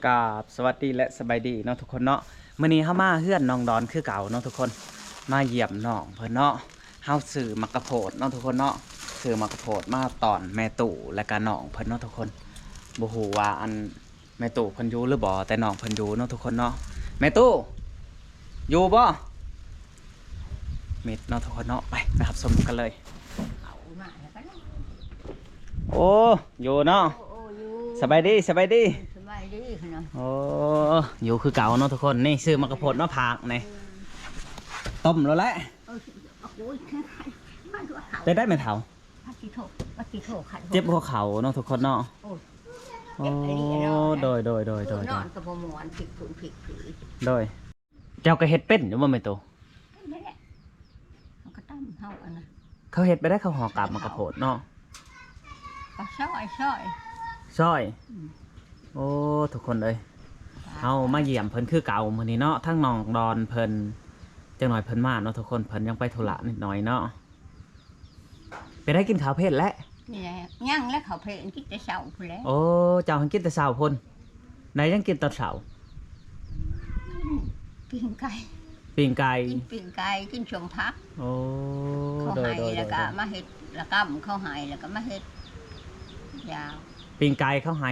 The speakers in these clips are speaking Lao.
ກາບສະຫວັດດີ ແລະ ສະບາຍດີເນາະທຸກຄົນເນາະ. ມື້ນີ້ເຮົາມາເຮືອນນ້ອງດອນຄືເກົ່າເນາະທຸກຄົນ, ມາຢ້ຽມນ້ອງເພິ່ນເນາະ. ເຮົາຊື້ໝາກກະໂພດເນາະທຸກຄົນເນາະ, ຊື້ໝາກກະໂພດມາຕ້ອນແມ່ຕູ້ ແລະກະນ້ອງເພິ່ນເນາະທຸກຄົນ. ບໍ່ຮູ້ວ່າອັນ ແມ່ຕູ້ເພິ່ນຢູ່ຫຼືບໍ່, ແຕ່ນ້ອງເພິ່ນຢູ່ເນາະທຸກຄົນເນາະ. ແມ່ຕູ້ ຢູ່ບໍ່? ມິດເນາະທຸກຄົນເນາະ. ໄປ ໄປຮັບຊົມກັນເລີຍ. ເອົາມາແລ້ວກໍ ໂອ້ ຢູ່ເນາະ. ໂອ້ ຢູ່. ສະບາຍດີ ສະບາຍດີ. ສະບາຍດີເນາະ. ໂອ້ ຢູ່ຄືເກົ່າເນາະທຸກຄົນ. ນີ້ ຊື້ໝາກກະໂພດມາຝາກນີ້. ອືມ ຕົ້ມແລ້ວແຫຼະ. ເອີ ໂອ້ຍ ເຈັບໄດ້ແມ່ເຖົ້າ? ພັດຊິໂທ ພັດຊິໂທ ຄັນ ເຈັບຫົວເຂົ່າເນາະທຸກຄົນເນາະ. ໂອ້ຍ ໂອ້ ເຈັບອີ່ຫຼີເນາະ. ໂດຍ ໂດຍ ໂດຍ ໂດຍ ນອນກໍບໍ່ມ່ວນ ພິກພຸ້ນພິກພີ. ໂດຍ. ເຈົ້າກໍເຮັດເປັນຢູ່ບໍ່ແມ່ຕູ້? ເປັນແລ້ວ ເຮົາກໍຕຳເຮົາອັນນັ້ນ. ເຂົາເຮັດໄປໄດ້ ເຂົາຫໍ່ກາບໝາກກະໂພດເນາະ. ກໍຊອຍ ຊອຍ ຊອຍ. ອືມ ໂອ້ ທຸກຄົນເອີຍ ເຮົາມາຢ້ຽມເພິ່ນຄືເກົ່າມື້ນີ້ເນາະ. ທັງນ້ອງດອນເພິ່ນ ຈັກໜ້ອຍເພິ່ນມາເນາະທຸກຄົນ, ເພິ່ນຍັງໄປທຸລະນິດໜ້ອຍເນາະ. ເປັນໄດ້ ກິນເຂົ້າເພັດແລ້ວ? ນີ້ແຫຼະ ຍັງແລ້ວ ເຂົ້າເພັດກິນແຕ່ເຊົ້າພຸ້ນແຫຼະ. ໂອ້ ເຈົ້າຫັ້ນກິນແຕ່ເຊົ້າພຸ້ນ. ໄດ້ຫຍັງກິນຕອນເຊົ້າ? ປີ້ງໄກ່ ປີ້ງໄກ່. ກິນປີ້ງໄກ່ ກິນສົ້ມຜັກ. ໂອ້ ເຂົາໃຫ້ ໂດຍ ໂດຍ ແລ້ວກໍ ໂດຍ ມາເຮັດລະກຳ ເຂົາໃຫ້ ແລ້ວກໍມາເຮັດ. ຢາ ປີ້ງໄກ່ເຂົາໃຫ້?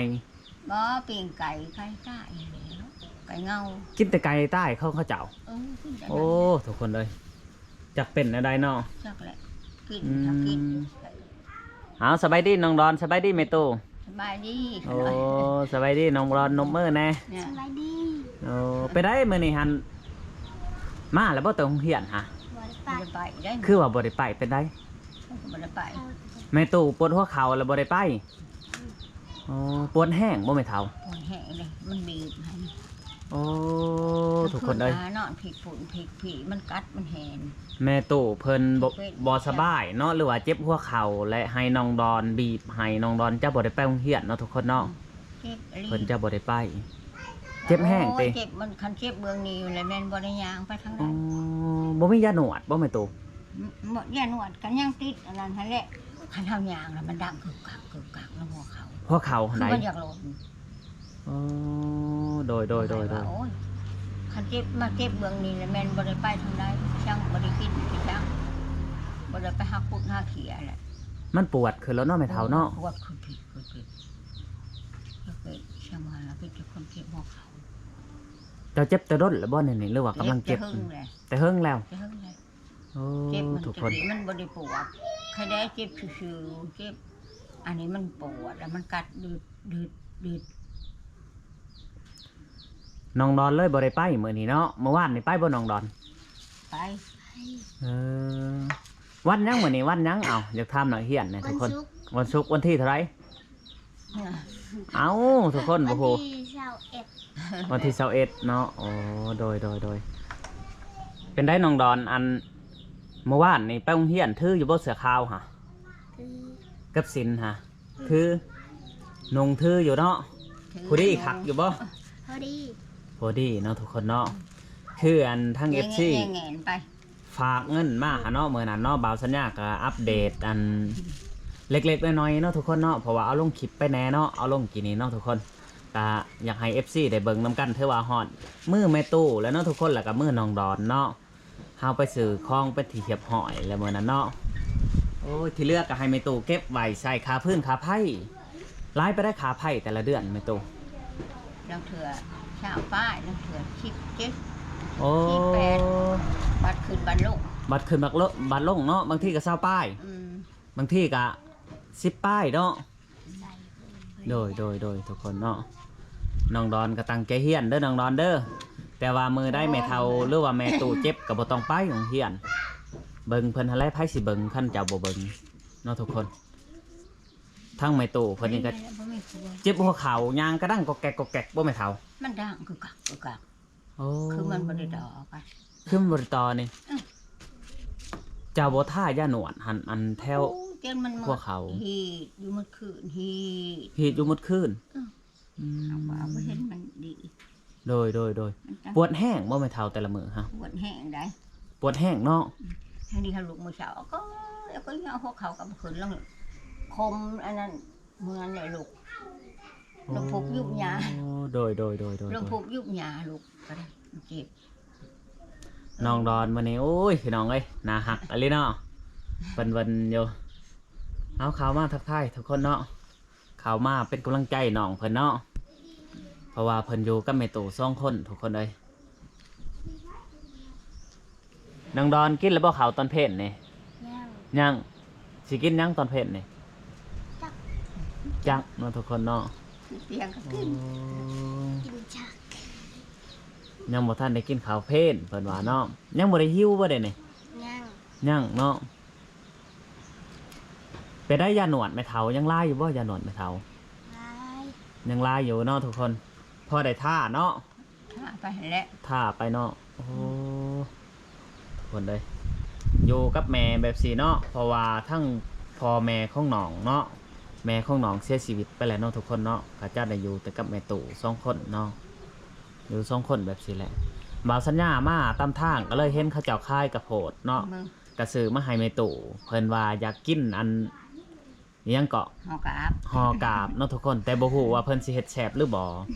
ບໍ່ ປີ້ງໄກ່ ໄກ່ຕາຍແລ້ວ ໄກ່ເຫງົາ. ກິນແຕ່ໄກ່ຕາຍຂອງເຂົາເຈົ້າ? ເອີ ກິນແຕ່ນັ້ນ. ໂອ້ ທຸກຄົນເອີຍ ຈັກເປັນແນວໃດເນາະ. ຈັກແຫຼະ ກິນ ອືມ ຖ້າກິນ. ເອົາ ສະບາຍດີນ້ອງດອນ ສະບາຍດີແມ່ຕູ້. ສະບາຍດີ. ໂອ້ ສະບາຍດີນ້ອງດອນ ນົບມືແດ່. ສະບາຍດີ. ໂອ້ ໄປໃດມື້ນີ້ຫັ້ນ ມາແລ້ວບໍ່ແຕ່ໂຮງຮຽນຫະ? ບໍ່ໄດ້ໄປ. ບໍ່ໄດ້ໄປເດ້. ຄືວ່າບໍ່ໄດ້ໄປ ເປັນໃດ? ບໍ່ໄດ້ໄປ. ແມ່ຕູ້ປວດຫົວເຂົ່າແລ້ວບໍ່ໄດ້ໄປ? ອໍ ປວດແຮງບໍ່ແມ່ເຖົ້າ? ປວດແຮງເດ້ ມັນບີບໃຫ້. ໂອ້ ທຸກຄົນເອີຍ ນອນພິກພຸ້ນພິກພີ ມັນກັດມັນແຫນ. ແມ່ຕູ້ເພິ່ນບໍ່ ເປັນ ບໍ່ສະບາຍເນາະ ຫຼືວ່າເຈັບຫົວເຂົ່າ ແລະ ໃຫ້ນ້ອງດອນບີບໃຫ້ນ້ອງດອນຈະບໍ່ໄດ້ໄປໂຮງຮຽນເນາະທຸກຄົນເນາະ. ເຈັບອີ່ຫຼີ ເພິ່ນຈະບໍ່ໄດ້ໄປ. ເຈັບແຮງຕິ? ໂອ້ຍ ເຈັບ ມັນ ຄັນເຈັບເບື້ອງນີ້ແລ້ວແມ່ນບໍ່ໄດ້ຍ່າງໄປທາງໃດ. ອໍ ບໍ່ມີຢານວດບໍ່ແມ່ຕູ້? ອືມ ຢານວດກໍຍັງຕິດອັນນັ້ນຫັ້ນແຫຼະ. ຄັນເຮົາຍ່າງແລ້ວມັນດັງກຶກກັກກຶກກັກໃນຫົວເຂົ່າ ຫົວເຂົ່າຫັ້ນໃດ? ຄືມັນຢາກລົ້ມ. ອໍ ໂດຍ ໂດຍ ໂດຍ ໂດຍ. ໂອ້ຍ ຄັນເຈັບ ມາເຈັບເບື້ອງນີ້ແລ້ວແມ່ນບໍ່ໄດ້ໄປທາງໃດ ຊ່າງບໍ່ໄດ້ກິນ ຊ່າງບໍ່ໄດ້ໄປຫາຂຸດຫາເຂ້ຍແຫຼະ. ມັນປວດຂຶ້ນແລ້ວເນາະແມ່ເຖົ້າເນາະ. ປວດຂຶ້ນຜິດຂຶ້ນຜິດ ແລ້ວກໍຊ່າງວ່າເປັນແຕ່ຄວາມເຈັບຫົວເຂົ່າ. ເຈົ້າເຈັບແຕ່ດົນແລ້ວບໍ່ນີ້ ຫຼືວ່າກຳລັງເຈັບ? ເຈັບແຕ່ເຫິງແລ້ວ ແຕ່ເຫິງແລ້ວ ແຕ່ເຫິງແລ້ວ. ໂອ້ ເຈັບມັນ ທຸກຄົນ ແຕ່ກີ້ມັນບໍ່ໄດ້ປວດ ແຄ່ແດ່ເຈັບຊື່ໆ ເຈັບ ອັນນີ້ມັນປວດ ແລ້ວມັນກັດດຶດໆ. ນ້ອງດອນເລີຍບໍ່ໄດ້ໄປມື້ນີ້ເນາະ. ມື້ວານນີ້ໄປບໍ່ນ້ອງດອນ? ໄປ. ເອີ ວັນຫຍັງມື້ນີ້ ວັນຫຍັງ? ເອົ້າ ຢາກຖາມນັກຮຽນແດ່ທຸກຄົນ. ວັນສຸກ. ວັນສຸກ ວັນທີເທົ່າໃດ? ເອົ້າ ທຸກຄົນບໍ່ຮູ້. ວັນທີຊາວເອັດ ວັນທີຊາວເອັດເນາະ. ໂອ້ ໂດຍ ໂດຍ ໂດຍ. ເປັນໃດນ້ອງດອນ ອັນ ມື້ວານນີ້ໄປໂຮງຮຽນຖືຢູ່ບໍ່ເສື້ອຂາວຫະ? ຖື. ກັບສິນຫະ? ຖື. ນຸ່ງຖືຢູ່ເນາະ. ຖື. ພໍດີຄັກຢູ່ບໍ່? ພໍດີ ພໍດີເນາະທຸກຄົນເນາະ. ຄືອັນທາງເອັຟຊີ ແງ່ນໆໄປ ຝາກເງິນມາຫາເນາະ ມື້ນັ້ນເນາະ. ບ່າວສັນຍາກໍອັບເດດອັນເລັກໆນ້ອຍໆເນາະທຸກຄົນເນາະ ເພາະວ່າເອົາລົງຄລິບໄປແດ່ເນາະ ເອົາລົງກີ້ນີ້ເນາະທຸກຄົນ. ກໍຢາກໃຫ້ເອັຟຊີໄດ້ເບິ່ງນຳກັນ ຖືວ່າຮອດມື້ແມ່ຕູ້ແລ້ວເນາະທຸກຄົນ ແລ້ວກໍມື້ນ້ອງດອນເນາະ. ເຮົາໄປຊື້ຂອງເປັນທີ່ຮຽບຮ້ອຍແລ້ວມື້ນັ້ນເນາະ. ໂອ້ຍ ທີ່ເຫຼືອກໍໃຫ້ແມ່ຕູ້ເກັບໄວ້ໃຊ້ຄ່າຟືນຄ່າໄຟ. ຫຼາຍປານໃດຄ່າໄຟແຕ່ລະເດືອນແມ່ຕູ້? ລາງເທື່ອຊາວປາຍ ລາງເທື່ອສິບເຈັດ ໂອ້ ສິບແປດ ບັດຂຶ້ນບັດລົງ ບັດຂຶ້ນບັດລົງ ບັດລົງເນາະ. ບາງທີກໍຊາວປາຍ ອືມ ບາງທີກໍສິບປາຍເນາະ. ໂດຍ ໂດຍ ໂດຍ ທຸກຄົນເນາະ. ນ້ອງດອນກໍຕັ້ງໃຈຮຽນເດີນ້ອງດອນເດີ. ແຕ່ວ່າມື້ໃດແມ່ເຖົ້າ ໂອ້ຍ ຫຼືວ່າແມ່ຕູ້ເຈັບກໍບໍ່ຕ້ອງໄປໂຮງຮຽນ. ເບິ່ງເພິ່ນຫັ້ນແຫຼະ ໃຜຊິເບິ່ງ ຄັນເຈົ້າບໍ່ເບິ່ງເນາະທຸກຄົນ. ທັງແມ່ຕູ້ເພິ່ນນີ້ກໍ ບໍ່ມີ ເຈັບຫົວເຂົ່າ ຍ່າງກະດັງກອກແກກກອກແກກບໍ່ແມ່ເຖົ້າ? ມັນດັງກຶກກັກກຶກกัກ. ໂອ້ ຄືມັນບໍ່ໄດ້ຕໍ່ກັນ ຄືມັນບໍ່ໄດ້ຕໍ່ນີ້. ອືມ ເຈົ້າບໍ່ທາຢານວດຫັ້ນ ອັນແຖວ ໂອ້ ຈົນມັນໝົດຫົວເຂົ່າ ຮີດຢູ່ໝົດຄືນ ຮີດ ຮີດຢູ່ໝົດຄືນ. ອືມ ອືມ ເຮົາກໍບໍ່ເຫັນມັນດີ. ໂດຍ ໂດຍ ໂດຍ. ມັນ ປວດແຮງບໍ່ແມ່ເຖົ້າແຕ່ລະມື້ຫະ? ປວດແຮງໃດ໋ ປວດແຮງເນາະ. ອືມ ທາງນີ້ເຮົາລຸກມື້ເຊົ້າ ກໍ ກໍຍາວຫົວເຂົ່າກໍບໍ່ຂຶ້ນ ລະຄົມອັນນັ້ນ ເມືອນແຫຼະລູກ ລູກພຸກຍຸບຍາ. ໂອ້ ໂດຍ ໂດຍ ໂດຍ ໂດຍ ລົມພຸບຍຸບຫຍ້າລູກກໍໄດ້ ມັນເຈັບ. ນ້ອງດອນມື້ນີ້ ໂອ້ຍ ພີ່ນ້ອງເອີຍ ໜ້າຮັກອີ່ຫຼີເນາະ ເພິ່ນເວີ້ນຢູ່. ເອົາ ເຂົ້າມາທັກທາຍທຸກຄົນເນາະ ເຂົ້າມາເປັນກຳລັງໃຈນ້ອງເພິ່ນເນາະ ເພາະວ່າເພິ່ນຢູ່ກັບແມ່ຕູ້ສອງຄົນ ທຸກຄົນເອີຍ. ນ້ອງດອນກິນແລ້ວບໍ່ເຂົ້າຕອນເພນນີ້? ຍັງ ຍັງ. ຊິກິນຫຍັງຕອນເພນນີ້? ຈັກ ຈັກເນາະທຸກຄົນເນາະ ຄືຕຽງກໍກິນ ໂອ້ ກິນຈັກ ຍັງບໍ່ທັນໄດ້ກິນເຂົ້າເພນເພິ່ນວ່າເນາະ. ຍັງບໍ່ໄດ້ຫິວບໍ່ເດນີ້? ຍັງ ຍັງເນາະ. ເປັນໄດ ຢາໜວດແມ່ເຖົ້າ ຍັງຫຼາຍຢູ່ບໍ່? ຢາໜວດແມ່ເຖົ້າ ຫຼາຍ ຍັງຫຼາຍຢູ່ເນາະທຸກຄົນ ພໍໄດ້ທາເນາະ. ທາໄປຫັ້ນແຫຼະ ທາໄປເນາະ. ໂອ້ ທຸກຄົນເອີຍ ຢູ່ກັບແມ່ແບບຊີ້ເນາະ ເພາະວ່າທັງພໍ່ແມ່ຂອງນ້ອງເນາະ ແມ່ຂອງນ້ອງເສຍຊີວິດໄປແລ້ວເນາະທຸກຄົນເນາະ ເຂົາເຈົ້າໄດ້ຢູ່ແຕ່ກັບແມ່ຕູ້ສອງຄົນເນາະ ຢູ່ສອງຄົນແບບຊີ້ແຫຼະ. ບ່າວສັນຍາມາຕາມທາງກໍເລີຍເຫັນເຂົາເຈົ້າຂາຍກະໂພດເນາະ ກໍຊື້ມາໃຫ້ແມ່ຕູ້ ເພິ່ນວ່າຢາກກິນອັນ ອີ່ຫຍັງເກາະ ຫໍ່ກາບ ຫໍ່ກາບເນາະທຸກຄົນ ແຕ່ບໍ່ຮູ້ວ່າເພິ່ນຊິເຮັດແຊບຫຼືບໍ່.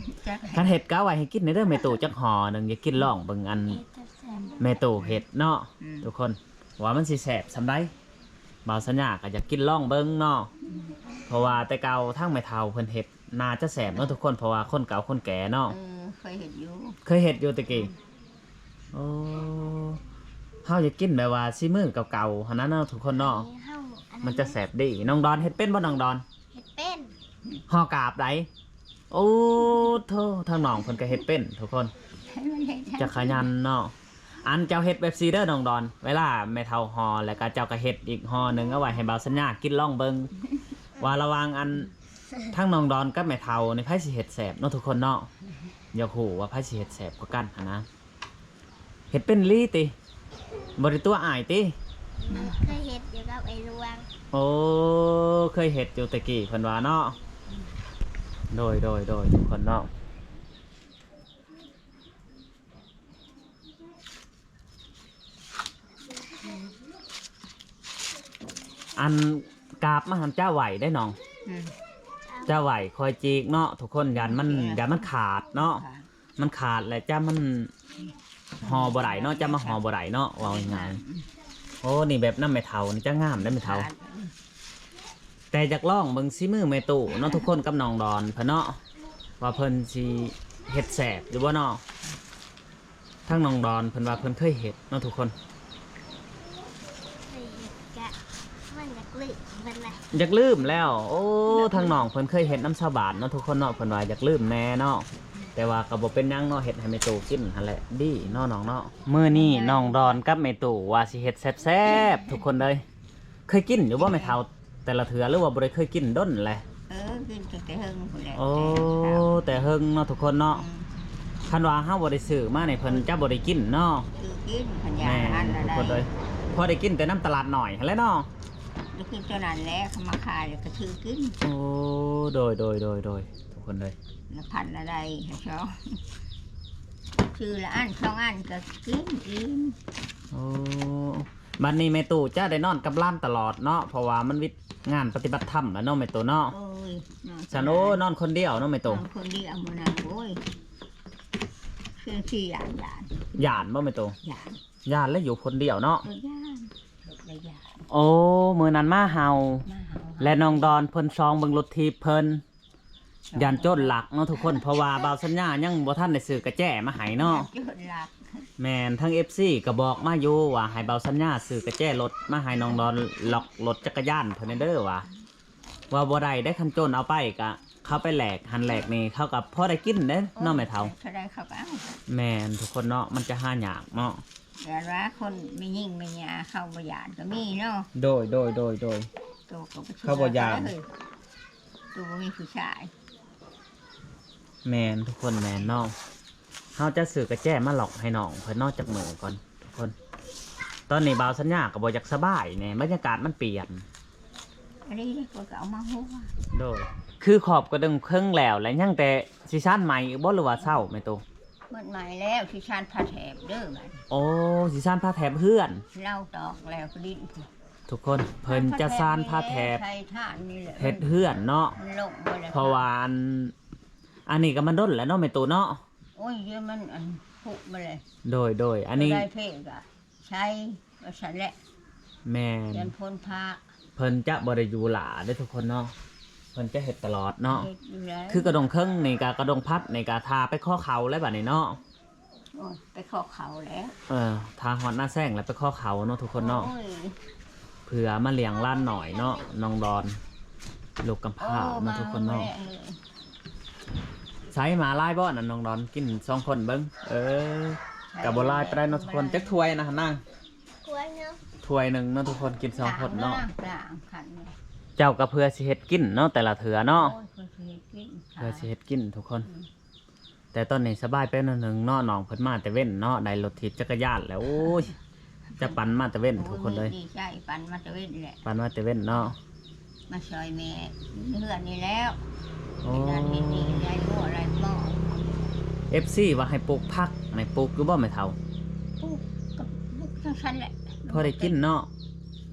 ຈັກ ຄັນເຮັດກໍເອົາໄວ້ໃຫ້ກິນແດ່ເດີແມ່ຕູ້ ຈັກຫໍ່ໜຶ່ງ ຢາກກິນລອງເບິ່ງອັນ ເຮັດແຊບໆ ແມ່ຕູ້ເຮັດເນາະ ອືມ ທຸກຄົນ ວ່າມັນຊິແຊບສ່ຳໃດ. ບ່າວສັນຍາກໍຢາກກິນລອງເບິ່ງເນາະ ອືມ ເພາະວ່າແຕ່ເກົ່າທາງແມ່ເຖົ້າເພິ່ນເຮັດ ໜ້າຈະແຊບເນາະທຸກຄົນ ເພາະວ່າຄົນເກົ່າຄົນແກ່ເນາະ. ເອີ ເຄີຍເຮັດຢູ່ ເຄີຍເຮັດຢູ່ແຕ່ກີ້ ໂອ້ ເຮົາຢາກກິນແບບວ່າສີມືເກົ່າໆຫັ້ນນະເນາະທຸກຄົນເນາະ ມັນຈະແຊບດີ. ນ້ອງດອນເຮັດເປັນບໍ່? ນ້ອງດອນ ເຮັດເປັນ ຫໍ່ກາບໃດ. ໂອ້ໂທ້ ທາງນ້ອງເພິ່ນກໍເຮັດເປັນທຸກຄົນ ຈັກຂະຫຍັນເນາະ. ອັນເຈົ້າເຮັດແບບຊີ້ເດີນ້ອງດອນ ເວລາແມ່ເຖົ້າຫໍ່ແລ້ວກໍເຈົ້າກໍເຮັດອີກຫໍ່ໜຶ່ງ ເອົາໄວ້ໃຫ້ບ່າວສັນຍາກິນລອງເບິ່ງ ວ່າລະຫວ່າງອັນ ທາງນ້ອງດອນກັບແມ່ເຖົ້ານີ້ ໃຜຊິເຮັດແຊບເນາະທຸກຄົນເນາະ. ຢາກຮູ້ວ່າໃຜຊິເຮັດແຊບກວ່າກັນຫັ້ນນະ. ເຮັດເປັນອີ່ຫຼີຕິ? ບໍ່ໄດ້ຕົວະອ້າຍຕິ? ເຄີຍເຮັດຢູ່ກັບໄອ້ຫຼວງ. ໂອ້ ເຄີຍເຮັດຢູ່ແຕ່ກີ້ເພິ່ນວ່າເນາະ. ໂດຍ ໂດຍ ໂດຍ ທຸກຄົນເນາະ. ອັນກາບມາຫັ້ນຈະໄຫວໄດ້ນ້ອງ ອືມ ຈະໄຫວຄ່ອຍຈີກເນາະທຸກຄົນ ຢ້ານມັນ ຢ້ານມັນຂາດເນາະ ມັນຂາດແລ້ວຈະມັນຫໍ່ບໍ່ໄດ້ເນາະ ຈະມາຫໍ່ບໍ່ໄດ້ເນາະ ເວົ້າງ່າຍໆ. ໂອ້ ນີ້ແບບນຳແມ່ເຖົ້ານີ້ຈະງາມເດ້ແມ່ເຖົ້າ ແຕ່ຢາກລອງເບິ່ງສີມືແມ່ຕູ້ເນາະທຸກຄົນ ກັບນ້ອງດອນເພິ່ນເນາະ ວ່າເພິ່ນຊິເຮັດແຊບຢູ່ບໍ່ເນາະ. ທາງນ້ອງດອນເພິ່ນວ່າເພິ່ນເຄີຍເຮັດເນາະທຸກຄົນ ເຄີຍເຮັດກະມັນຢາກລືມເພິ່ນວ່າ ຢາກລືມແລ້ວ. ໂອ້ ທາງນ້ອງເພິ່ນເຄີຍເຮັດນຳຊາວບ້ານເນາະທຸກຄົນເນາະ ເພິ່ນວ່າຢາກລືມແດ່ເນາະ ແຕ່ວ່າກໍບໍ່ເປັນຫຍັງເນາະ ເຮັດໃຫ້ແມ່ຕູ້ກິນຫັ້ນແຫຼະ ດີເນາະນ້ອງເນາະ. ມື້ນີ້ນ້ອງດອນກັບແມ່ຕູ້ວ່າຊິເຮັດແຊບໆ ທຸກຄົນເອີຍ. ເຄີຍກິນຢູ່ບໍ່ແມ່ເຖົ້າ ແຕ່ລະເທື່ອ ຫຼືວ່າບໍ່ໄດ້ເຄີຍກິນດົນແຫຼະ? ເອີ ກິນຕັ້ງແຕ່ເຫິງພຸ້ນແຫຼະ. ໂອ້ ແຕ່ເຫິງເນາະທຸກຄົນເນາະ ອືມ ຄັນວ່າເຮົາບໍ່ໄດ້ຊື້ມານີ້ ເພິ່ນຈະບໍ່ໄດ້ກິນເນາະ ຄືກິນຄັນຢາກ ແມ່ນ ອັນນັ້ນ ທຸກຄົນເອີຍ ພໍໄດ້ກິນແຕ່ນຳຕະຫຼາດນ້ອຍຫັ້ນແຫຼະເນາະ ໄດ້ກິນຕົວນັ້ນແຫຼະ ເຂົາມາຂາຍແລ້ວກໍຊື້ກິນ. ໂອ້ ໂດຍ ໂດຍ ໂດຍ ໂດຍ ທຸກຄົນເອີຍ ລະພັນລະໄດ້ ຊື້ລະອັນສອງອັນກໍກິນອີ່ມ. ໂອ້ ບັດນີ້ແມ່ຕູ້ຈະໄດ້ນອນກັບຫຼານຕະຫຼອດເນາະ ເພາະວ່າມັນວິດງານປະຕິບັດທຳແລ້ວເນາະແມ່ຕູ້ເນາະ. ໂອ້ຍ ນອນ ຊັ້ນ ໂອ້ຍ ນອນຄົນດຽວເນາະແມ່ຕູ້ ນອນຄົນດຽວມື້ນັ້ນ. ໂອ້ຍ ຄືຊິຢ້ານ ຢ້ານ ຢ້ານບໍ່ແມ່ຕູ້? ຢ້ານ ຢ້ານແລ້ວຢູ່ຄົນດຽວເນາະ. ເອີ ຢ້ານ ຢ້ານ. ໂອ້ ມື້ນັ້ນໝາເຫົ່າ ໝາເຫົ່າ ແລະນ້ອງດອນເພິ່ນສ່ອງເບິ່ງລົດຖີບເພິ່ນ ຢ້ານໂຈນລັກເນາະທຸກຄົນ ເພາະວ່າບ່າວສັນຍາຍັງບໍ່ທັນໄດ້ຊື້ກະແຈມາໃຫ້ເນາະ ຢ້ານໂຈນລັກ. ແມ່ນ ທາງເອັຟຊີກໍບອກມາຢູ່ວ່າໃຫ້ບ່າວສັນຍາຊື້ກະແຈລົດມາໃຫ້ນ້ອງດອນ ລັອກລົດຈັກກະຍານເພິ່ນແດ່ເດີວ່າ ວ່າບໍ່ໄດ້ເດ້ ຄັນໂຈນເອົາໄປກະເຂົາໄປແລກຫັ້ນແລກນີ້ ເຂົາກໍພໍໄດ້ກິນເດ້ເນາະແມ່ເຖົ້າ. ເອີ ເຂົາໄດ້ເຂົາກໍເອົາ. ແມ່ນ ທຸກຄົນເນາະ ມັນຈະຫາຍາກເນາະ. ແຕ່ວ່າຄົນແມ່ຍິງແມ່ຍ່າເຂົາບໍ່ຢ້ານກໍມີເນາະ. ໂດຍ ໂດຍ ໂດຍ ໂດຍ ໂຕກໍບໍ່ ເຂົາບໍ່ຢ້ານ ໂຕບໍ່ມີຜູ້ຊາຍ. ແມ່ນ ທຸກຄົນ ແມ່ນເນາະ. ເຮົາຈະຊື້ກະແຈມາລັອກໃຫ້ນ້ອງເພິ່ນເນາະ ຈັກມື້ກ່ອນທຸກຄົນ. ຕອນນີ້ບ່າວສັນຍາກໍບໍ່ຢາກສະບາຍແດ່ ບັນຍາກາດມັນປ່ຽນ. ອັນນີ້ກໍເອົາມາຫົວ. ໂດຍ ຄືຂອບກະເດິງເຄິ່ງແລ້ວ ແລະຍັງແຕ່ຊິຊານໃໝ່ອີກບໍ່ ຫຼືວ່າເຊົາແມ່ຕູ້? ໝົດໃໝ່ແລ້ວ ຊິຊານຝາແຖບເດີບັດ. ໂອ້ ຊິຊານຝາແຖບເຮືອນ. ລາວຕອກແລ້ວກໍດິນ ທຸກຄົນ ເພິ່ນຈະຊານຝາແຖບ ໃສ່ຖ່ານນີ້ແຫຼະ ເຮັດເຮືອນເນາະ ມັນລົງໝົດແລ້ວ ເພາະວ່າອັນ ອັນນີ້ກໍມັນດົນແລ້ວເນາະແມ່ຕູ້ເນາະ. ໂອ້ຍ ດຽວມັນອັນຜຸມາແລ້ວ. ໂດຍໆ ອັນນີ້ ໄດ້ເພກະໃຊ້ວ່າຊັ້ນແຫຼະ. ແມ່ນ ເດືອນພົນພະ ເພິ່ນຈະບໍ່ໄດ້ຢູ່ຫຼ້າເດ້ທຸກຄົນເນາະ, ເພິ່ນຈະເຮັດຕະຫຼອດເນາະ. ເຮັດຢູ່ແລ້ວ ຄືກະດົງເຄິ່ງນີ້ກະ ກະດົງພັດນີ້ກະ ຖ້າໄປຂໍເຂົ້າແລ້ວບາດນີ້ເນາະ. ໂອ້ຍ ໄປຂໍເຂົ້າແລ້ວ. ເອີ ຖ້າຮອດນາແຊງແລ້ວໄປຂໍເຂົ້າເນາະທຸກຄົນເນາະ. ໂອ້ຍ ເພື່ອມາລ້ຽງຫຼານນ້ອຍເນາະ ນ້ອງດອນ ລູກກຳພ້າເນາະທຸກຄົນເນາະ. ໃສ່ໝາຫຼາຍບໍ່ນັ້ນນ້ອງດອນ ກິນສອງຄົນເບິ່ງ. ເອີ ກະບໍ່ຫຼາຍປານໃດເນາະທຸກຄົນ. ຈັກຖ້ວຍນະນາງ? ຖ້ວຍໜຶ່ງ ຖ້ວຍໜຶ່ງເນາະທຸກຄົນ ກິນສອງຄົນເນາະ. ເຈົ້າກໍເພື່ອຊິເຮັດກິນເນາະ ແຕ່ລະເທື່ອເນາະ. ໂອ້ຍ ເພື່ອຊິເຮັດກິນ ເພື່ອຊິເຮັດກິນທຸກຄົນ. ອືມ ແຕ່ຕອນນີ້ສະບາຍໄປໜ້ອຍໜຶ່ງເນາະ ນ້ອງເພິ່ນມາແຕ່ເວັນເນາະ ໄດ້ລົດຖີບຈັກກະຍານແລ້ວ. ໂອ້ຍ ຈະປັ່ນມາແຕ່ເວັນທຸກຄົນເອີຍ. ດີໃຈ ປັ່ນມາແຕ່ເວັນແຫຼະ ປັ່ນມາແຕ່ເວັນເນາະ. ມາຊ່ອຍແມ່ເຮືອນນີ້ແລ້ວ. ໂອ້ ເຮັດນັ້ນເຮັດນີ້ ໄລ່ງົວໄລ່ໝໍ. ເອັຟຊີ ວ່າໃຫ້ປູກຜັກ ໃຫ້ປູກຢູ່ບໍ່ແມ່ເຖົ້າ? ປູກກໍປູກຈັ່ງຊັ້ນແຫຼະ ພໍໄດ້ກິນເນາະ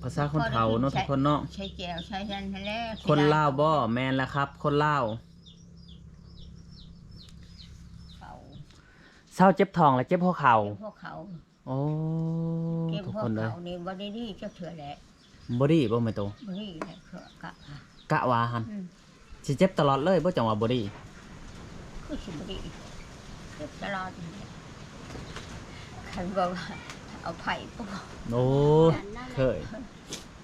ພາສາຄົນເຖົ້າເນາະທຸກຄົນເນາະ. ໃສ່ແຈ່ວໃສ່ນັ້ນຫັ້ນແຫຼະ. ຄົນລາວບໍ່? ແມ່ນລະຄັບ ຄົນລາວ. ເຊົາເຈັບທ້ອງ ແລະ ເຈັບຫົວເຂົ່າ. ເຈັບຫົວເຂົ່າ. ໂອ້ ເຈັບຫົວເຂົ່ານີ້ບໍ່ໄດ້ດີຈັກເທື່ອແຫຼະ. ບໍ່ດີບໍ່ແມ່ຕູ້? ບໍ່ດີແຫຼະ ກະ ກະວ່າຫັ້ນ. ອືມ ຊິເຈັບຕະຫຼອດເລີຍບໍ່ ຈັ່ງວ່າບໍ່ດີ? ຄືຊິບໍ່ດີ ເຈັບຕະຫຼອດ. ຄັນບໍ່ວ່າເອົາໄຜ່ປົກ. ໂອ້ ເຄີຍ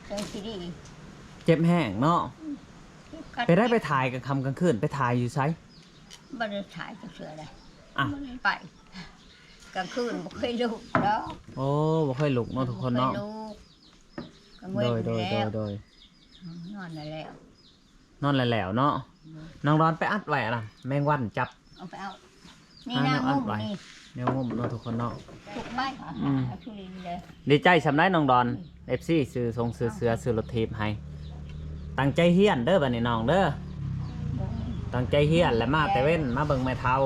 ເຄີຍຊິດີ. ເຈັບແຮງເນາະ. ອືມ ເປັນໄດ້ໄປຖ່າຍກາງຄ່ຳກາງຄືນ ໄປຖ່າຍຢູ່ໃສ? ບໍ່ໄດ້ຖ່າຍຈັກເທື່ອເລີຍ. ອ້າວ ບໍ່ໄດ້ໄປ ກາງຄືນບໍ່ເຄີຍລຸກດອກ. ໂອ້ ບໍ່ເຄີຍລຸກເນາະທຸກຄົນເນາະ. ບໍ່ເຄີຍລຸກ ກາງເວັນ. ໂດຍ ແລ້ວ ໂດຍ ນອນແລ້ວ ນອນແລ້ວເນາະ. ອືມ ນ້ອງດອນໄປອັດໄວ້ນະ ແມງວັນຈັບ. ເອົາໄປເອົາ ນີ້ ຫາແນວອັດໄວ້ ແນວງຸ້ມເນາະທຸກຄົນເນາະ. ທຸກໃບ ອືມ ເອົາທຸລິນເດີ. ດີໃຈສ່ຳໃດນ້ອງດອນ? ເອັຟຊີ ຊື້ຊົງຊື້ເສື້ອ ຊື້ລົດຖີບໃຫ້. ຕັ້ງໃຈຮຽນເດີບາດນີ້ນ້ອງເດີ. ໂດຍ ຕັ້ງໃຈຮຽນ ແລະ ມາແຕ່ເວັນ ມາເບິ່ງແມ່ເຖົ້າ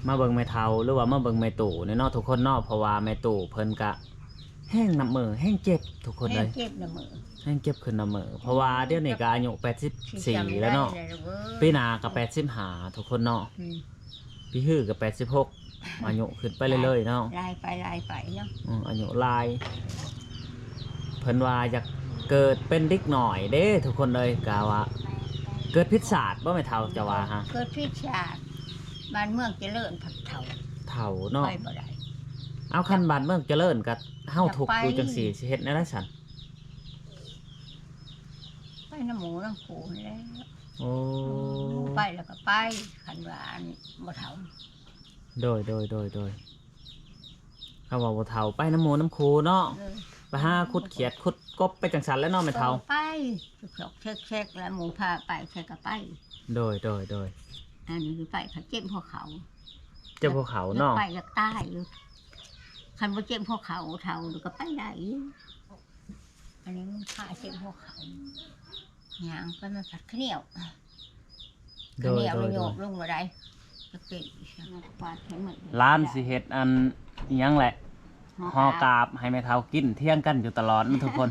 ມາເບິ່ງແມ່ເຖົ້າ ຫຼືວ່າມາເບິ່ງແມ່ຕູ້ນີ້ເນາະທຸກຄົນເນາະ. ເພາະວ່າແມ່ຕູ້ເພິ່ນກະແຮງນຳມື້ ແຮງເຈັບທຸກຄົນເອີຍ. ແຮງເຈັບນຳມື້ ແຮງເຈັບຂຶ້ນນຳມື້ ເພາະວ່າດຽວນີ້ກະອາຍຸແປດສິບສີ່ແລ້ວເນາະ. ປີໜ້າກະແປດສິບຫ້າທຸກຄົນເນາະ. ອືມ ພີ່ຮືກະແປດສິບຫົກ ອາຍຸຂຶ້ນໄປເລື້ອຍໆເນາະ. ຫຼາຍໄປ ຫຼາຍໄປເນາະ. ອືມ ອາຍຸຫຼາຍ ເພິ່ນວ່າຢາກເກີດເປັນເດັກນ້ອຍເດ້ທຸກຄົນເອີຍ. ກະວ່າເກີດຜິດຊາດບໍ່ແມ່ເຖົ້າ ເຈົ້າວ່າຫາ? ເກີດຜິດຊາດ ບ້ານເມືອງຈະເລີນພັດເຖົ້າ ເຖົ້າເນາະ. ໄປບໍ່ໄດ້. ເອົາ ຄັນບ້ານເມືອງຈະເລີນກະເຮົາທຸກຢູ່ຈັ່ງຊີ້ ຊິເຮັດແນວໃດຊັ້ນ? ໄປນຳໝູນຳຄູ່ຫັ້ນແຫຼະ. ໂອ້ ໄປແລ້ວກໍໄປ ຄັນວ່າອັນບໍ່ເຖົ້າ. ໂດຍ ໂດຍ ໂດຍ ໂດຍ. ຄຳວ່າບໍ່ເຖົ້າໄປນຳໝູນຳຄູ່ເນາະ. ເອີ ໄປຫາຂຸດຂຽດຂຸດກົບໄປຈັ່ງຊັ້ນແຫຼະເນາະແມ່ເຖົ້າ. ເອີ ໄປ ຊອກໆແຊກໆ ແລ້ວໝູ່ພາໄປໃສກໍໄປ. ໂດຍ ໂດຍ ໂດຍ. ອັນນີ້ໄປ ເຂົາເຈັບຫົວເຂົ່າ ເຈັບຫົວເຂົ່າເນາະ. ໄປຢາກຕາຍຢູ່ ຄັນບໍ່ເຈັບຫົວເຂົ່າເຖົ້າກໍໄປໄດ້ຢູ່. ອັນນີ້ມັນຂາເຈັບຫົວເຂົ່າ ຍ່າງໄປມັນພັດຂະໜຽວ ໂດຍ ຂະໜຽວ ໂດຍ ໂດຍ ໂຍກລົງບໍ່ໄດ້ ຈະເປັນອີຫຍັງ ກວາດໃຫ້ໝົດ. ຫຼານຊິເຮັດອັນອີຫຍັງແຫຼະ ຫໍ່ກາບ ຫໍ່ກາບໃຫ້ແມ່ເຖົ້າກິນ ຖຽງກັນຢູ່ຕະຫຼອດເນາະທຸກຄົນ.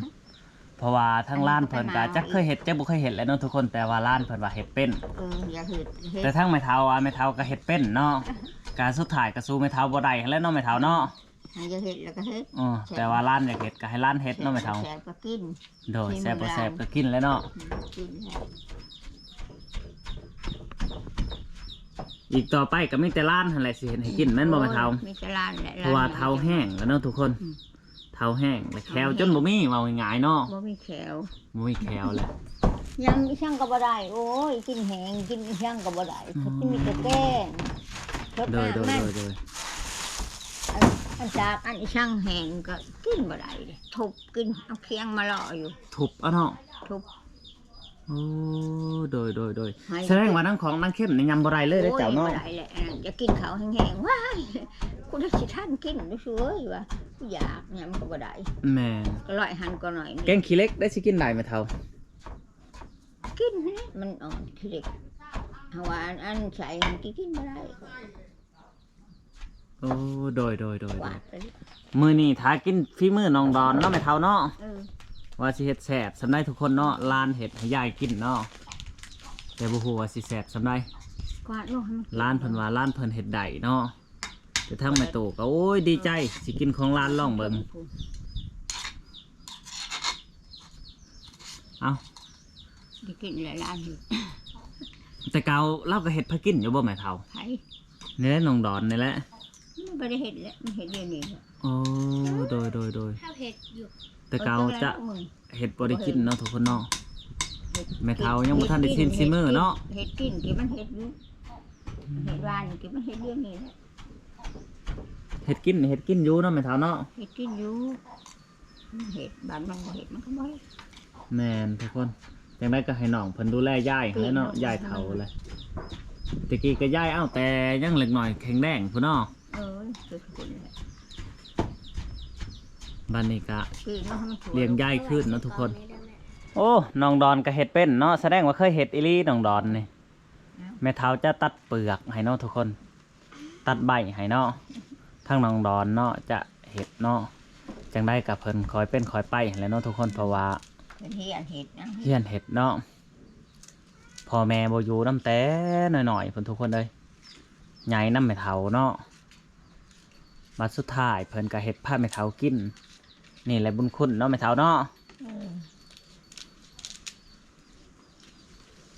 ເພາະວ່າທາງຫຼານເພິ່ນກະຈັກເຄີຍເຮັດຈັກບໍ່ເຄີຍເຮັດແຫຼະເນາະທຸກຄົນ ແຕ່ວ່າຫຼານເພິ່ນວ່າເຮັດເປັນ. ເອີ ຢາກເຮັດ ເຮັດ ແຕ່ທາງແມ່ເຖົ້າວ່າແມ່ເຖົ້າກໍເຮັດເປັນເນາະ. ກະສຸດທ້າຍກໍສູ້ແມ່ເຖົ້າບໍ່ໄດ້ຫັ້ນແຫຼະເນາະແມ່ເຖົ້າເນາະ. ໃຫ້ຢາກເຮັດແລ້ວກໍເຮັດ. ເອີ ແຊບ ແຕ່ວ່າຫຼານຢາກເຮັດກໍໃຫ້ຫຼານເຮັດເນາະແມ່ເຖົ້າ. ແຊບກໍກິນ ໂດຍ ຊິ ແຊບບໍ່ແຊບກໍກິນແຫຼະເນາະ. ອືມ ກິນແລ້ວ ອີກຕໍ່ໄປກໍມີແຕ່ຫຼານຫັ້ນແຫຼະຊິເຮັດໃຫ້ກິນ ແມ່ນບໍ່ແມ່ເຖົ້າ? ໂອ້ຍ ມີແຕ່ຫຼານແຫຼະ ເພາະວ່າເຖົ້າແຮງແລ້ວເນາະທຸກຄົນ. ອືມ ເຖົ້າແຮງແລ້ວ ແຂ້ວຈົນບໍ່ມີ ເວົ້າງ່າຍໆເນາະ ບໍ່ມີແຂ້ວ ບໍ່ມີແຂ້ວແຫຼະ. ຍຳອີຫຍັງກໍບໍ່ໄດ້ ໂອ້ຍ ກິນແຮງ ກິນອີຫຍັງກໍບໍ່ໄດ້ ອືມ ເຂົາຊິມີແຕ່ແກງ ໂດຍ ໂດຍ ໂດຍ ໂດຍ. ອັນ ອັນຈາກອັນອີຫຍັງແຮງກໍກິນບໍ່ໄດ້ ທຸບກິນ ເອົາຄຽງມາເລາະຢູ່ ທຸບເອົາເນາະ ທຸບ. ໂອ້ ໂດຍ ໂດຍ ໂດຍ. ສະແດງວ່ານາງຂອງນາງເຂັ້ມນີ້ຍຳບໍ່ໄດ້ເລີຍເດ້ເຈົ້າເນາະ. ໂອ້ຍ ບໍ່ໄດ້ແຫຼະ ອັນນັ້ນ ຢາກກິນເຂົ້າແຮງໆ ວ້າຍ ຜູ້ໃດຊິທັນກິນ ເອີຍ ວ່າຢາກ ຍຳກໍບໍ່ໄດ້. ແມ່ນ ກໍລອຍຫັ້ນກໍໜ້ອຍ ແກງຂີ້ເຫຼັກໄດ້ ຊິກິນໄດ້ແມ່ເຖົ້າ? ກິນຫັ້ນແຫຼະ ມັນອ່ອນຂີ້ເຫຼັກ ເຮົາວ່າອັນ ອັນໃສມັນກິນບໍ່ໄດ້. ໂອ້ ໂດຍ ໂດຍ ໂດຍ ກວາດໄປ ມື້ນີ້ຖ້າກິນຝີມືນ້ອງດອນເນາະແມ່ເຖົ້າເນາະ. ເອີ ວ່າຊິເຮັດແຊບສ່ຳໃດທຸກຄົນເນາະ ຫຼານເຮັດໃຫ້ຍາຍກິນເນາະ ແຕ່ບໍ່ຮູ້ວ່າຊິແຊບສ່ຳໃດ. ປາດລົງໃຫ້ມັນ ຫຼານເພິ່ນວ່າຫຼານເພິ່ນເຮັດໄດ້ເນາະ ແຕ່ທາງແມ່ຕູ້ກໍ ໂອ້ຍ ດີໃຈ ຊິກິນຂອງຫຼານລອງເບິ່ງ. ເອົ້າ ໄດ້ກິນແລ້ວຫຼານເຮັດ ແຕ່ເກົ່າລາວກໍເຮັດພາກິນຢູ່ບໍ່ແມ່ເຖົ້າ? ໃຜ? ນີ້ແຫຼະ ນ້ອງດອນນີ້ແຫຼະ. ມັນບໍ່ໄດ້ເຮັດແຫຼະ ມັນເຮັດດຽວນີ້ແຫຼະ. ໂອ້ ໂດຍ ໂດຍ ໂດຍ ເຮົາເຮັດຢູ່ ແຕ່ເກົ່າຈະເຮັດບໍ່ໄດ້ກິນເນາະທຸກຄົນເນາະ. ເຮັດ ແມ່ເຖົ້າຍັງບໍ່ທັນໄດ້ຊິມສີມືເນາະ. ເຮັດກິນທີ່ມັນເຮັດຢູ່ ເຮັດວານທີ່ມັນເຮັດດຽວນີ້ແຫຼະ. ເຮັດກິນ ເຮັດກິນຢູ່ເນາະແມ່ເຖົ້າເນາະ. ເຮັດກິນຢູ່ ເຮັດ ບາດມັນບໍ່ເຮັດ ມັນກໍບໍ່ເຮັດ. ແມ່ນທຸກຄົນ ຈັ່ງໃດກໍໃຫ້ນ້ອງເພິ່ນດູແລຍາຍຫັ້ນແຫຼະເນາະ. ຍາຍເຖົ້າແຫຼະ ແຕ່ກີ້ກໍຍາຍເອົາແຕ່ຍັງເລັກນ້ອຍແຂງແຮງພຸ້ນເນາະ. ເອີ ຄືຄົນແຫຼະ ບາດນີ້ກໍລ້ຽງຍາຍຄືນເນາະທຸກຄົນ. ໂອ້ ນ້ອງດອນກໍເຮັດເປັນເນາະ ສະແດງວ່າເຄີຍເຮັດອີ່ຫຼີນ້ອງດອນນີ້. ແມ່ເຖົ້າຈະຕັດເປືອກໃຫ້ເນາະທຸກຄົນ ຕັດໃບໃຫ້ເນາະ. ທາງນ້ອງດອນເນາະຈະເຮັດເນາະ. ຈັ່ງໃດກໍເພິ່ນຄ່ອຍເປັນຄ່ອຍໄປຫັ້ນແຫຼະເນາະທຸກຄົນ ເພາະວ່າເພິ່ນຮຽນເຮັດນະ ຮຽນເຮັດເນາະ. ພໍ່ແມ່ບໍ່ຢູ່ນຳແຕ່ນ້ອຍໆພຸ້ນທຸກຄົນເອີຍ ໃຫຍ່ນຳແມ່ເຖົ້າເນາະ. ບັດສຸດທ້າຍເພິ່ນກໍເຮັດພາແມ່ເຖົ້າກິນ. ນີ້ແຫຼະບຸນຄຸນເນາະແມ່ເຖົ້າເນາະ. ເອີ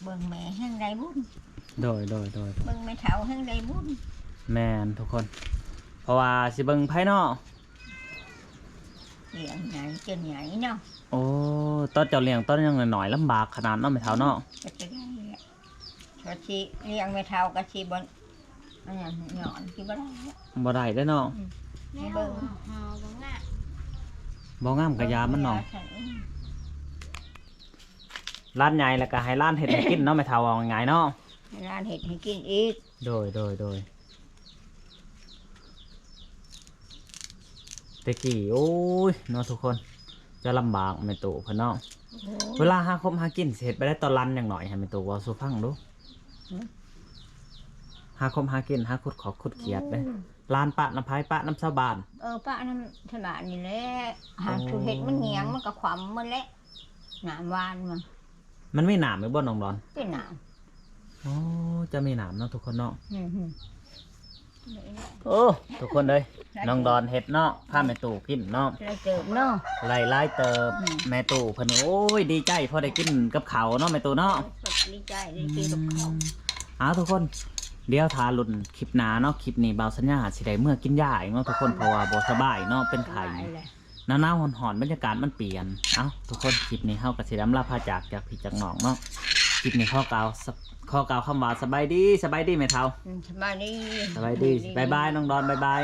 ເບິ່ງແມ່ແຮ່ງໄດ້ບຸນ. ໂດຍ ໂດຍ ໂດຍ ເບິ່ງແມ່ເຖົ້າແຮ່ງໄດ້ບຸນ. ແມ່ນທຸກຄົນ ເພາະວ່າຊິເບິ່ງໃຜເນາະ ລ້ຽງໃຫຍ່ຈົນໃຫຍ່ເນາະ. ໂອ້ ຕອນເຈົ້າລ້ຽງຕອນຍັງນ້ອຍໆ ລຳບາກຂະໜາດເນາະແມ່ເຖົ້າເນາະ. ກໍຊິລ້ຽງແມ່ເຖົ້າກໍຊິບໍ່ ອັນນັ້ນຍ້ອນຊິບໍ່ໄດ້ແລ້ວ ບໍ່ໄດ້ເດ້ເນາະ. ອືມ ໃຫ້ເບິ່ງ ບໍ່ງາມ ບໍ່ງາມກະຢາມັນເນາະ. ອືມ ຫຼານໃຫຍ່ແລ້ວກະໃຫ້ຫຼານເຮັດໃຫ້ກິນເນາະແມ່ເຖົ້າ ເວົ້າງ່າຍໆເນາະ ໃຫ້ຫຼານເຮັດໃຫ້ກິນອີກ. ໂດຍ ໂດຍ ໂດຍ ແຕ່ກີ້ ໂອ້ຍ ເນາະທຸກຄົນ ຈະລຳບາກແມ່ຕູ້ເພິ່ນເນາະ. ໂອ້ຍ ເວລາຫາຄົບຫາກິນຊິເຮັດໄປໄດ້ຕອນຫຼານຍັງນ້ອຍ ໃຫ້ແມ່ຕູ້ເວົ້າສູ່ຟັງດູ. ຫາຄົບຫາກິນ ຫາຂຸດຂອກຂຸດຂຽດເດ້. ໂອ້ຍ ຫຼານປະນຳໃຜ? ປະນຳຊາວບ້ານ. ເອີ ປະນຳຊາວບ້ານນີ້ແຫຼະ. ຫາ ໂອ້ ເຮັດມັນຫຍັງ ມັນກໍຂວ້ຳໝົດແຫຼະ ນ້ຳຫວານມັນ. ມັນມີໜາມຢູ່ບໍ່ນ້ອງດອນ? ເປັນໜາມ. ອໍ ຈະມີໜາມເນາະທຸກຄົນເນາະ. ອືມ ໂອ້ ທຸກຄົນເອີຍ ນ້ອງດອນເຮັດເນາະ ພາແມ່ຕູ້ກິນເນາະ. ຫຼາຍເຕີບເນາະ ຫຼາຍໆເຕີບ. ອືມ ແມ່ຕູ້ເພິ່ນ ໂອ້ຍ ດີໃຈພໍໄດ້ກິນກັບເຂົ້າເນາະແມ່ຕູ້ເນາະ. ດີໃຈໄດ້ກິນກັບເຂົ້າ. ອືມ ເອົາທຸກຄົນ ດຽວຖ້າລຸ້ນຄລິບໜ້າເນາະ. ຄລິບນີ້ບ່າວສັນຍາຊິໄດ້ເມືອກິນຢາອີກເນາະທຸກຄົນ ເພາະວ່າບໍ່ສະບາຍເນາະ ເປັນໄຂ້. ໜາວໆຮ້ອນໆ ບັນຍາກາດມັນປ່ຽນ. ເອົ້າ ທຸກຄົນ ຄລິບນີ້ເຮົາກໍຊິໄດ້ອຳລາພາຈາກ ຈາກພີ່ຈາກນ້ອງເນາະ. ຄລິບນີ້ຂໍກ່າວ ຂໍກ່າວຄຳວ່າສະບາຍດີ ສະບາຍດີແມ່ເຖົ້າ. ອືມ ສະບາຍດີ ສະບາຍດີ. ບາຍບາຍນ້ອງດອນ ບາຍບາຍ.